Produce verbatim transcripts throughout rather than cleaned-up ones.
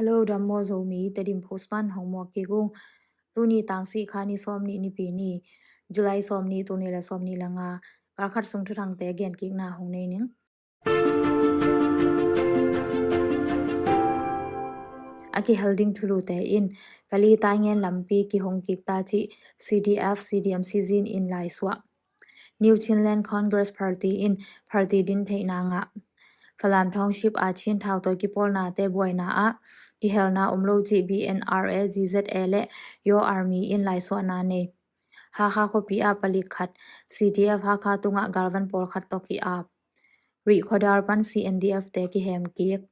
Hello, dam maw Zomi, Tedim Post pan hong muak kik ung. Tuni tang sih kha ni sawm nih nipi ni, July sawm nih, tul nih le sawm nih le nga, kal khat sung thuthangte gen kikna hong nei ning. A kihel ding thulute in, Kali Taingen lampi kihong kik ta cih C D F, C D M Sizin in laisuah. New Chinland Congress Party in party din theihna ngah. Falam Township a Chin thautawi kipawlnate buaina ah kihelna om lo cih B N R A, Z Z A le Yaw Army in laisuahna nei. Hakha khuapi ah palik khat C D F Hakha tungah galvan pawlkhat tawh ki-ap. Rih khuadal pan C N D F te kihem kik.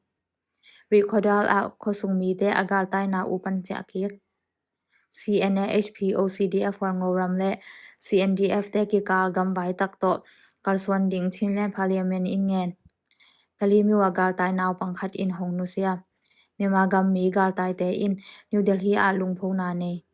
Rih khuadal ah khuasung mite a galtaina uh pan ciah kik. C N A H P O C D F Hualngoram le C N D F te kikal gamvai tak tawh kalsuan ding Chinland Parliament in ngen. Kali mi ua galtai naupang khat in hong nusia. Myanmar gam mi galtaite in New Delhi ah lungphona nei.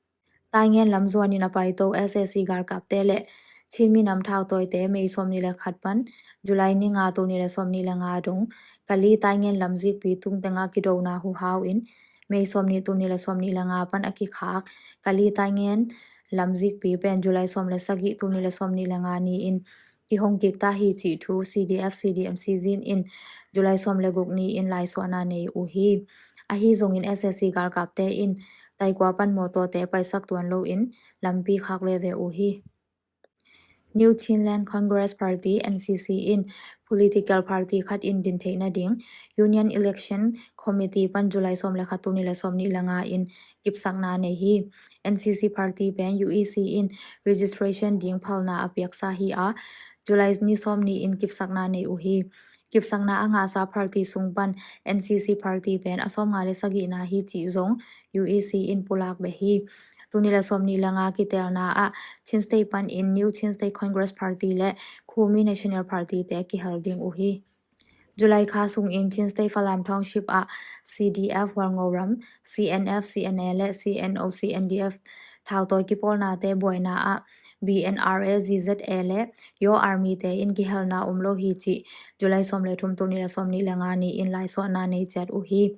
Taingen lam zuanin a paito S A C galkapte le Chin minam thautawite May sawm nih le khat pan July ni nga, tul nih le sawm nih le nga dong Kali Taingen lam zikpi tung tengah kidona huhau in May sawm nih, tul nih le sawm nih le nga pan a kikhak Kali Taingen lam zikpi pen July sawm le sagih, tul nih le sawm nih le nga ni-in kihong kik ta hi cih thu C D F, C D M Sizin in July sawm le guk ni-in laisuahna nei uh hi. Ahi zongin S A C galkapte in Taikua pan mawtawte paisak tuan loin lampi khak veve uh hi. New Chinland Congress Party, N C C, in political party khat in din theih nading Union Election Committee pan July sawm le khat, tul nih le sawm nih le nga in kipsakna nei hi. N C C party pen U E C in registration ding phalna a piaksa hi a, July ni sawm ni-in kipsakna nei uh hi. Kipsakna a ngahsa party sung pan N C C party pen a sawmnga le sagihna hi cih zong U E C in pulak beh hi. Tul nih le sawm nih le nga kitelna ah Chin State panin New Chin State Congress Party le Khumi National Party te kihel ding uh hi. July kha sungin Chin State Falam Township ah C D F Hualngoram, C N F, C N A le C N O C N D F thautawi kipawlnate buaina ah B N R A, Z Z A le Yaw Army te in kihelna om lo hi cih July sawm le thum, tul nih le sawm nih le nga ni-in laisuahna nei ciat uh hi.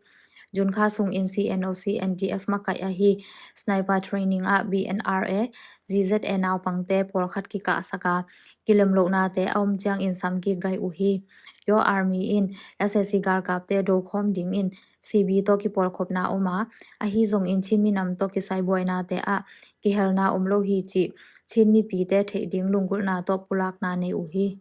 June kha sungin C N O C N D F makaih ahi sniper training ah B N R A, Z Z A naupangte pawlkhat kikahsak a, kilemlohnate a om ciangin sam kik gai uh hi. Yaw Army in S A C galkapte dokhawm dingin C B tawh kipawlkhopna om a, ahi zongin Chin minam tawh kisai buainate ah kihelna om lo hi cih Chin mipite theih ding lunggulhna tawh pulakna nei uh hi.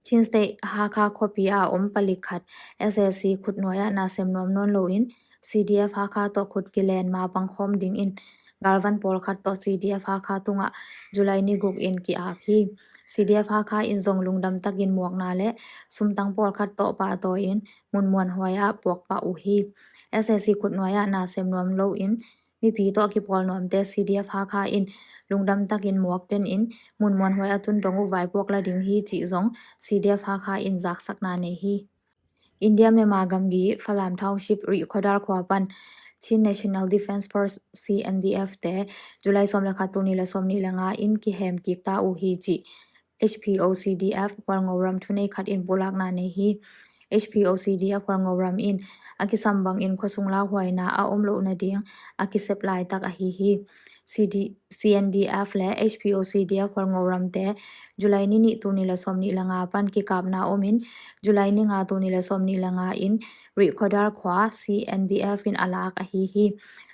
Chin State Hakha khuapi a om palik khat S A C khutnuai ah na sem nuam nawn loin C D F Hakha tawh khut kilen ma pangkhawm dingin galvan pawlkhat tawh C D F Hakha tungah July ni guk in ki-ap hi. C D F Hakha in zong lungdam takin muakna le sumtang pawlkhat tawh pahtawi in mun muanhuai ah puak pah uh hi. S A C khutnuai ah na sem nuam loin mipi tawh kipawl nuamte C D F Hakha in lungdam takin muak den in mun muanhuai a tun dong uh vaipuak la ding hi cih zong C D F Hakha in zaksakna nei hi. India Myanmar gamgi Falam Township Rih Khuadal khua pan Chin National Defence Force, C N D F te July sawm le khat, tul nih le sawm nih le nga in kihem kik ta uh hi cih H P O C D F Hualngoram thunei khat in pulakna nei hi. H P O C D F Hualngoram in a kisam bangin khuasung lauhuaina a om loh nading a kisep laitak ahi hi. C D, C N D F le H P O C D F Hualngoram te July ni nih, tul nih le sawm nih le nga pan kikapna omin July ni nga, tul nih le sawm nih le nga in Rih Khuadal khua C N D F in a lak ahi hi.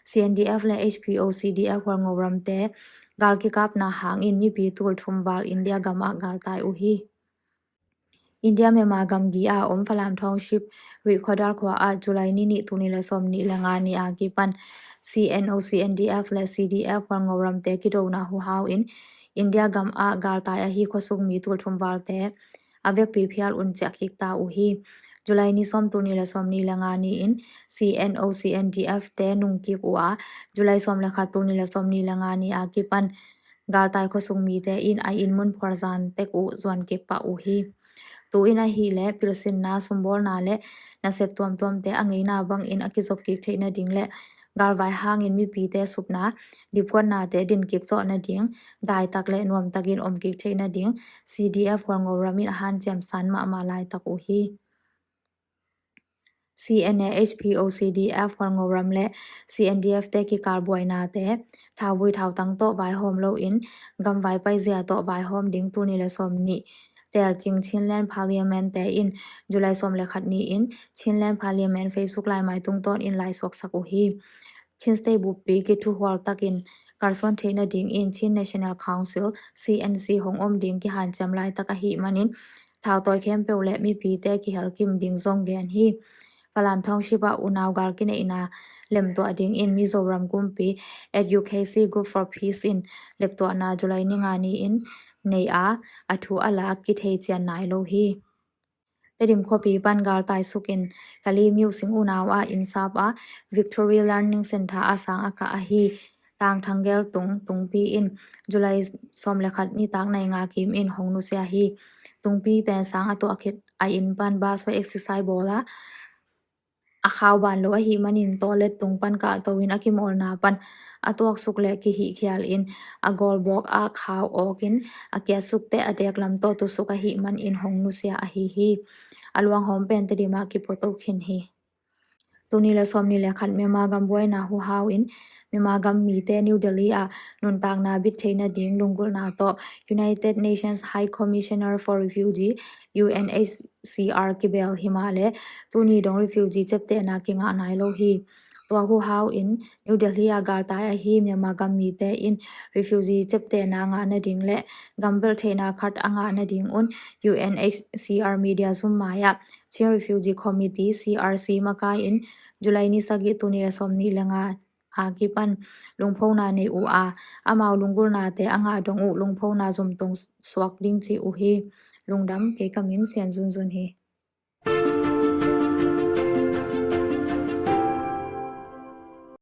C N D F le H P O C D F Hualngoram te gal kikapna hangin mipi tul thum val India gam ah galtai uh hi. India Myanmar gamgi a om Falam Township Rih Khuadal khua ah July ni nih, tul nih le sawm nih le nga ni a kipan C N O C N D F le C D F Hualngoram te kidona huhau in India gam ah galtai ahi khuasung mi tul thum valte a vekpi phial un ciah kik ta uh hi. July ni sawm, tul nih le sawm nih le nga ni-in C N O C N D F te nung kik uh a, July sawm le khat, tul nih le sawm nih le nga ni a kipan galtai khuasung mite in a inn mun phualzan tek uh zuan kik pah uh hi. Tu in ahih leh pilsinna, sumbawlna le nasep tuamtuamte a ngeina bangin a kizop kik theih nading le galvai hangin mipite supna, dipkuatnate din kik zawh nading, daitak le nuamtakin om kik theih nading C D F Hualngoram in a hanciam san mahmah laitak uh hi. C N A H P O C D F Hualngoram le C N D F te kikal buainate, thauvui thautang tawh vaihawm loin gamvai paizia tawh vaihawm ding tul nih le sawmnih telcing Chinland Parliament te in July sawm le khat ni-in Chinland Parliament Facebook laimai tungtawn in laisuaksak uh hi. Chin State buppi kithuhual takin kalsuan theih nadingin Chin National Council, C N C, hong om ding kihanciam laitak ahih manin thautawi khempeuh le mipite kihelkim ding zong gen hi. Falam Township ah unau gal kineihna lemtuah dingin Mizoram kumpi Advocacy Group for Peace in leptuahna July ni nga ni-in nei a, a thu a lak kithei cian nai lo hi. Tedim khuapi pan galtai sukin Kali Myo Sing unau ah innsap a, Victory Learning Centre ah sang a kah ahi Tang Thang Gel Tung, Tungpi in July sawm le khat nitak nai nga kim in hong nusia hi. Tungpi pen sang a tuah khit a inn pan basuai exercise bawl a, a khau ban lo ahih manin toilet tung pan kahto in a kimawlna pan a tuaksuk le kihihkhial in a gawlbawk ah khau awk in a kiatsuk teh a deklam tawh tusuk ahih manin hong nusia ahi hi. A luanghawm pen Tedim ah kipuato khin hi. Tul nih le sawmnih le khat Myanmar gam buaina huhau in Myanmar gam mite New Delhi ah nuntakna bit theih nading lunggulhna tawh United Nations High Commissioner for Refugee, U N H C R, kibel hi mah le tuni dong refugee ciaptehna kingah nai lo hi. Tua huhau in New Delhi ah galtai ahi Myanmar gam mite in refugee ciaptehna ngah nading le gambelh theihna khat a ngah nading un U N H C R media zum mai ah Chin Refugee Committee, C R C, makai in July ni sagih tul nih le sawmnih le nga a kipan lungphona nei uh a, amau lunggulhnate a ngah dong uh lungphona zumtong suak ding ci uh hi. Lungdam, kei ka min Sian Zun Zun hi.